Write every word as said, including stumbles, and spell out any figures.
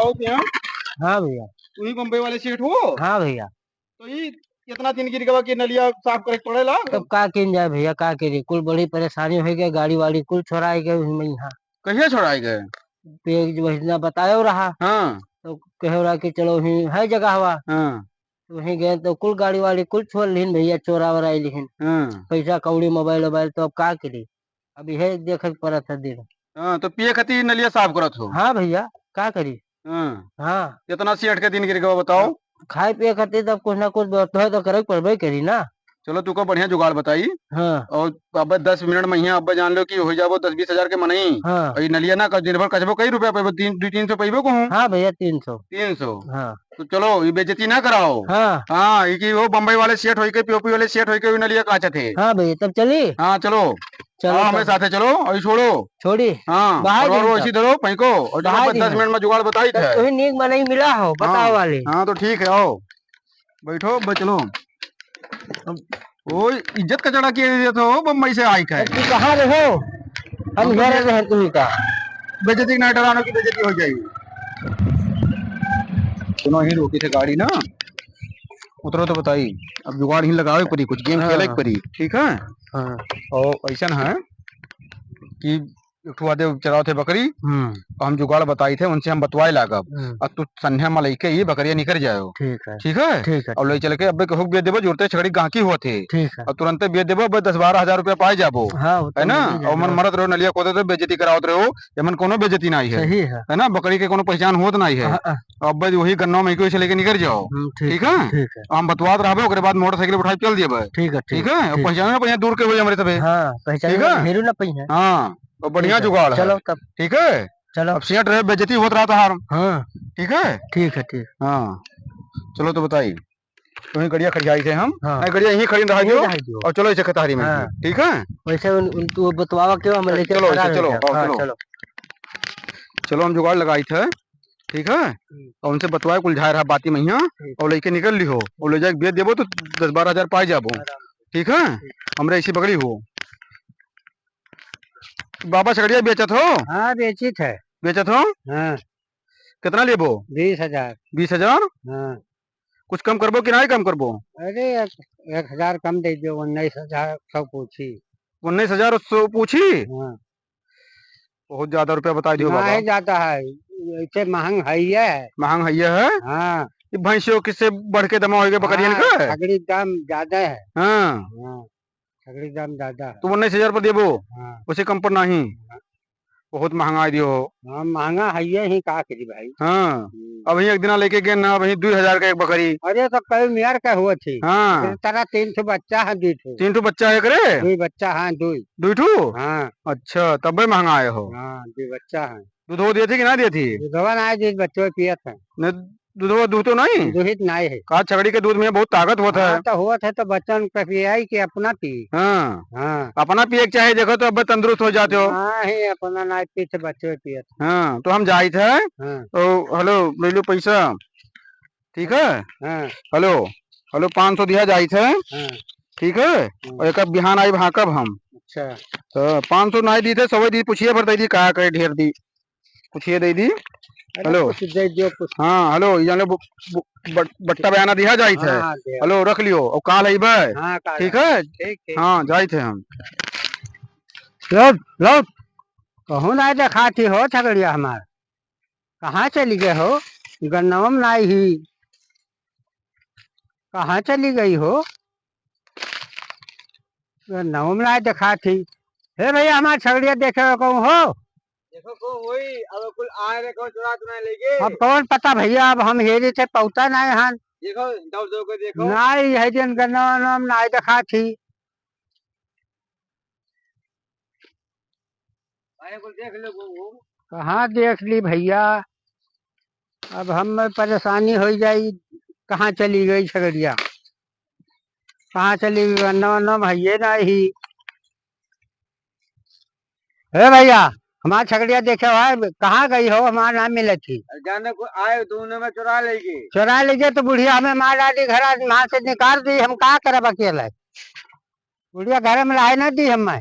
आओ भैया। हाँ भैया। तू ही बम्बई वाले सेठ हो? हाँ भैया। तो ई कितना दिन गिर गवा कि नलिया साफ करे के पड़ेला? तब का किन जाए भैया, का करी, कुल बड़ी परेशानी होइ गई, गाड़ी वाड़ी कुल छोड़ाई गए हुई मैं यहाँ। कहिया छोड़ाई गए? पेग जो वही ना बतायो रहा। हाँ। तो कहे रहा कि चलो ही है जगह हवा। हाँ। तो वहीं गए तो कुल गाड़ी वाड़ी कुल छोड़ लिहिन भैया, चोरा वोरा लिहिन। हाँ। पैसा कौड़ी मोबाइल वोबाइल, तो अब का करी? अब यह देखे के पड़त है दिन। हाँ, तो पिए खातिर नलिया साफ करत हो? हाँ भैया, का करी? हाँ। हाँ। इतना सेठ के दिन गिर गवा बताओ। खाए पिए खातिर तब कुछ ना कुछ व्यवस्था तो करे के पड़बे करी ना। चलो, तुको बढ़िया जुगाड़ बताई। हाँ। और अब दस मिनट में यहाँ अब जान लो कि हो जाबो दस बीस हजार के मनई। हाँ। और ये नलिया ना कर दिन भर कचबो, कई रुपया पैबो? तीन, दो तीन सौ पैबो कहूँ। हाँ भैया, तीन सौ। तीन सौ। हाँ। तो चलो, ये बेइज्जती ना कराओ। हाँ। हाँ, ये कि वो बम्बई वाले सेठ होई के, पीओपी वाले सेठ होई के, उन्हें लिए काचत है। हाँ भैया, तब चली? हाँ, चलो। चलो आओ, तब। हमें साथे चलो, अभी छोड़ो। छोड़ी? हाँ, बाहर और दिन वो तब। इसी धरो, फेंको, और चलो, बाहर बस दिन दस तब। मिनट में जुगाड़ बताई तब थे। तभी नीक मनई मिला हो, बताओ हाँ, वाली। हाँ, तो ठीक है, आओ। बैठो, बस चलो। अब ओ, इज्जत कचड़ा किए देत हो, बम्बई से आई का है। तू कहाँ रहो? हम हम तो घर बे-, रहे तुम का। बेइज्जती ना डरानो की बेइज्जती हो जाई। सुनो, ही रोकी थे गाड़ी ना, उतरो तो बताई। अब जुगाड़ ही लगावे पड़ी, कुछ गेम हाँ। खेले के पड़ी, ठीक है? हाँ। और ऐसा ना है कि एक ठो आदे चरावत है बकरी, हम्म। तो हम जुगाड़ बताई थे, उनसे हम बतवाए लागब। हम्म। और तू संध्या में लेके ये बकरिया निकल जाओ। ठीक है। ठीक है? ठीक है, और ले ठीक। चल के अब्बे कहूँ बेच देबो, जुरते छगड़ी गाहकी होत है। ठीक है। और तुरंते बेच देबो, अब्बे दस बारह हजार रुपया पाए जाबो। हाँ, वो तो है ना? मिल ही और मन जाएगा। मरत रहो, नलिया खोदत रहो, बेइज्जती करावत रहो, एमन कोनो बेइज्जती नहीं है। सही है। है ना? बकरी के कोनो पहचान होत नहीं है। हाँ, हाँ। अब अब्बे वही गन्नवा में कोई से लेके निकल जाओ। हम्म, ठीक ठीक है, है? ठीक है। हम बतवात रहबो, ओकरे बाद मोटरसाइकिल उठा के चल दिए भाई। ठीक है, ठीक ठीक है? है, और ठीक। पहचाने ना पहचाने दूर के हुए हमरे तबे। हाँ, पहचाने ठीक है? ना, हेरू ना पहचाने। हाँ। और बढ़िया ठीक है, जुगाड़ है। चलो तब। ठीक है? चलो। अब सेठ रहे, बेइज्जती होत रहा तहार। हाँ। ठीक है? ठीक है, ठीक। हाँ। चलो तो बताई। तुम्हें गड़िया खड़ी आई थे हम। हाँ। नहीं, गड़िया यहीं खड़ी रहा यहीं दियो। रहा दियो। और चलो इसे कतारी में हाँ। ठीक है? वैसे उन, उन, तू बतवावा क्यों हम च-, लेके चलो, फरार इसे हो चलो, गया। आओ, हाँ, चलो। चलो। चलो हम जुगाड़ लगाई थे। ठीक है? हम्म। और उनसे बतवाए कुल झाय रहा बाती महिया। ठीक। और लेके निकल ली हो। और ले जाके बेच देबो तो दस बारह हजार पाई जाबो। आराम से। ठीक है? ठीक। हमरे ऐसी बगड़ी हो। बाबा छगड़िया बेचत हो? हाँ, बेचित है। बेचत हो? हाँ। कितना लेबो? बीस हजार। बीस हजार? हाँ। कुछ कम करबो कि नाहीं कम करबो? अरे, एक, एक हजार कम दे दो, उन्नीस हजार सौ पूछी। उन्नीस हजार सौ पूछी? हाँ। बहुत ज्यादा रुपया बता दियो बाबा। नाहीं ज्यादा है, ऐसे महंग है ये। महंग है ये है? हाँ। ये भैंसियों किससे बढ़ के दमा होइगे बकरियन हाँ, का? छगड़ी दाम ज्यादा है। हाँ। हाँ। छगड़ी दाम ज्यादा है। तो उन्नीस हजार पर देबो? हाँ। उसे कम पर नहीं? हाँ। बहुत महंगा दियो हो। हाँ, महंगा है ये ही, का करी भाई? हाँ। हम्म। अबहीं एक दिना लेके गए ना, अबहीं दुई हजार का एक बकरी। अरे, तो कई मेर का हुआ थी। हाँ। तेरा तीन ठो बच्चा है, दुई ठो। तीन ठो बच्चा है एकरे? दुई बच्चा, हाँ, दुई। दुई ठो? हाँ। अच्छा, तबे महंगा आए हो। हाँ, दुई बच्चा है। दूधवा दिए थी कि ना दिए थी? दूधवा ना दिए, बच्चों पियत है। न, दूधवा दूध तो नहीं? दूधित नहीं है। का छगड़ी के दूध में बहुत ताकत होत है। हाँ, तो होत है तो बच्चन के पियाई के अपना पी। हाँ। हाँ। अपना पिए के चाहे, देखो तो अब तंदुरुस्त हो जाते हो। हाँ, ही अपना ना पी तो बच्चों पियत। हाँ, तो हम जाइत है। हाँ। तो हेलो, ले लो पैसा। ठीक है? हाँ। हेलो, हेलो, पाँच सौ दिया जाइत है। हाँ। ठीक है? हाँ। और एक बिहान आई भाकब हम। अच्छा। तो पाँच सौ नाहीं दी थे, सौ दी, पूछिए भर दे दी, का करे ढेर दी। कुछ ये दे दी। अरे हेलो। कुछ दे दियो, कुछ। हाँ, हेलो, ये जाने बु-, बु-, बट-, बट्टा बयाना दिया जाइत है। हाँ, हाँ, दिया। हेलो, रख लियो, और काल अइबे। हाँ, काल ठीक है? ठीक, ठीक। हाँ, जाइत है हम। लो, लो, कहूँ ना देखाती हो छगड़िया हमार। कहाँ चली गए हो? गन्नवा में नाहीं ही। कहाँ चली गई हो? गन्नवा में नाहीं देखाती। हे भैया, हमार छगड़िया देखे हो कहूँ हो? देखो को होई, अब कुल आए रे, कौन चुरा तो नाहीं लेगे। अब कौन पता भैया, अब हम हेरी थे पौता नाहीं हन। देखो, दौड़ दौड़ के देखो। नाहीं, यही दिन गन्नवा में नाहीं देखाती। अरे, कुल देख लो, वो, वो। कहाँ देख ली भैया, अब हम परेशानी होइ जाई, कहाँ चली गई छगड़िया, कहाँ चली गई? गन्नवा वन्नवा में हइये नाहीं। हे भैया, हमार छगड़िया देखे हो, कहाँ गई हो? हमार नाहीं मिलत ही। जाने को आए, दोनों में चुरा लेगी। चुरा लेगी तो बुढ़िया हमें मार डाली, घर आज वहाँ से निकाल दी, हम का करब अकेले? बुढ़िया घर में रहे ना दी हमें।